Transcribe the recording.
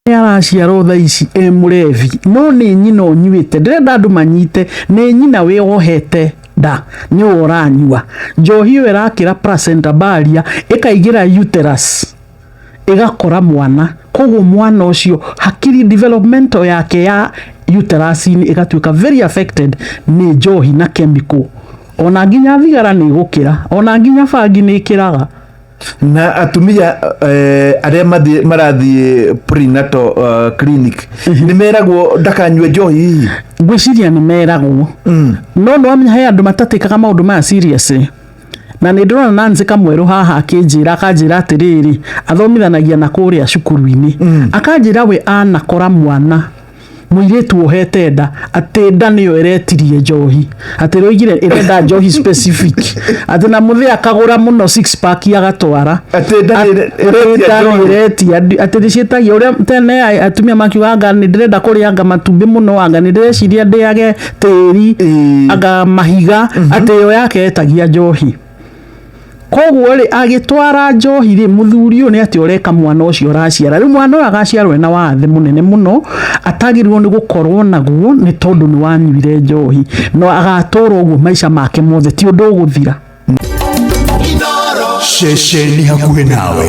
Nĩ araciarwo thaa ici e mũrebi, no nĩ nyina ũnyuĩte. Ndĩrenda andũ manyite, nĩ nyina wĩ wohete nda, nĩwe ũranyua njohi ĩyo. Ĩrakĩra placenta barrier, ĩkaingĩra uterus, ĩgakora mwana. Koguo mwana ũcio hakiri developmental yake ya uterus-inĩ ĩgatuĩka very affected nĩ njohi na chemical. Ona nginya thigara nĩ ĩgũkĩra, ona nginya bangi nĩ ĩkĩraga. Na atumia arĩa marathiĩ prenatal clinic nĩ meragwo ndakanyue njohi hihi? Ngwĩciria nĩ meragwo, no nĩ wamenya he andũ matatĩkaga maũndũ maya seriously. Na nĩ ndĩrona Nancy Kamwerũ haha akĩnjĩra, akanjĩra atĩrĩrĩ, athomithanagia na kũrĩa cukuru-inĩ, akanjĩra we anakora mwana mũirĩtu wohete nda, atĩ nda nĩyo ĩretirie njohi, atĩ rũigire ĩrenda njohi specific, atĩ na mũthĩ akagũra mũno six pack agatwara. Atĩ nda nĩ Atĩ ĩretia nda nĩ njohi. ĩretia, atĩ nĩ ciĩtagia ũrĩa tene atumia makiuga, anga nĩ ndĩrenda kũrĩa anga matumbĩ mũno, anga nĩ ndĩreciria ndĩage tĩri, anga mahiga, atĩ ĩyo yake etagia njohi. Koguo rĩ, agĩtwara njohi rĩ, mũthuri ũyũ nĩ atĩ ũreka mwana ũcio ũraciara rĩu, mwana ũyũ agaciarwo ena wathe mũnene mũno atagĩrĩirwo nĩ gũkorwo naguo, nĩ tondũ nĩ wanyuire njohi. No agatũra ũguo maica make mothe, ti ũndũ ũgũthira. Ceceni hakuhĩ nawe.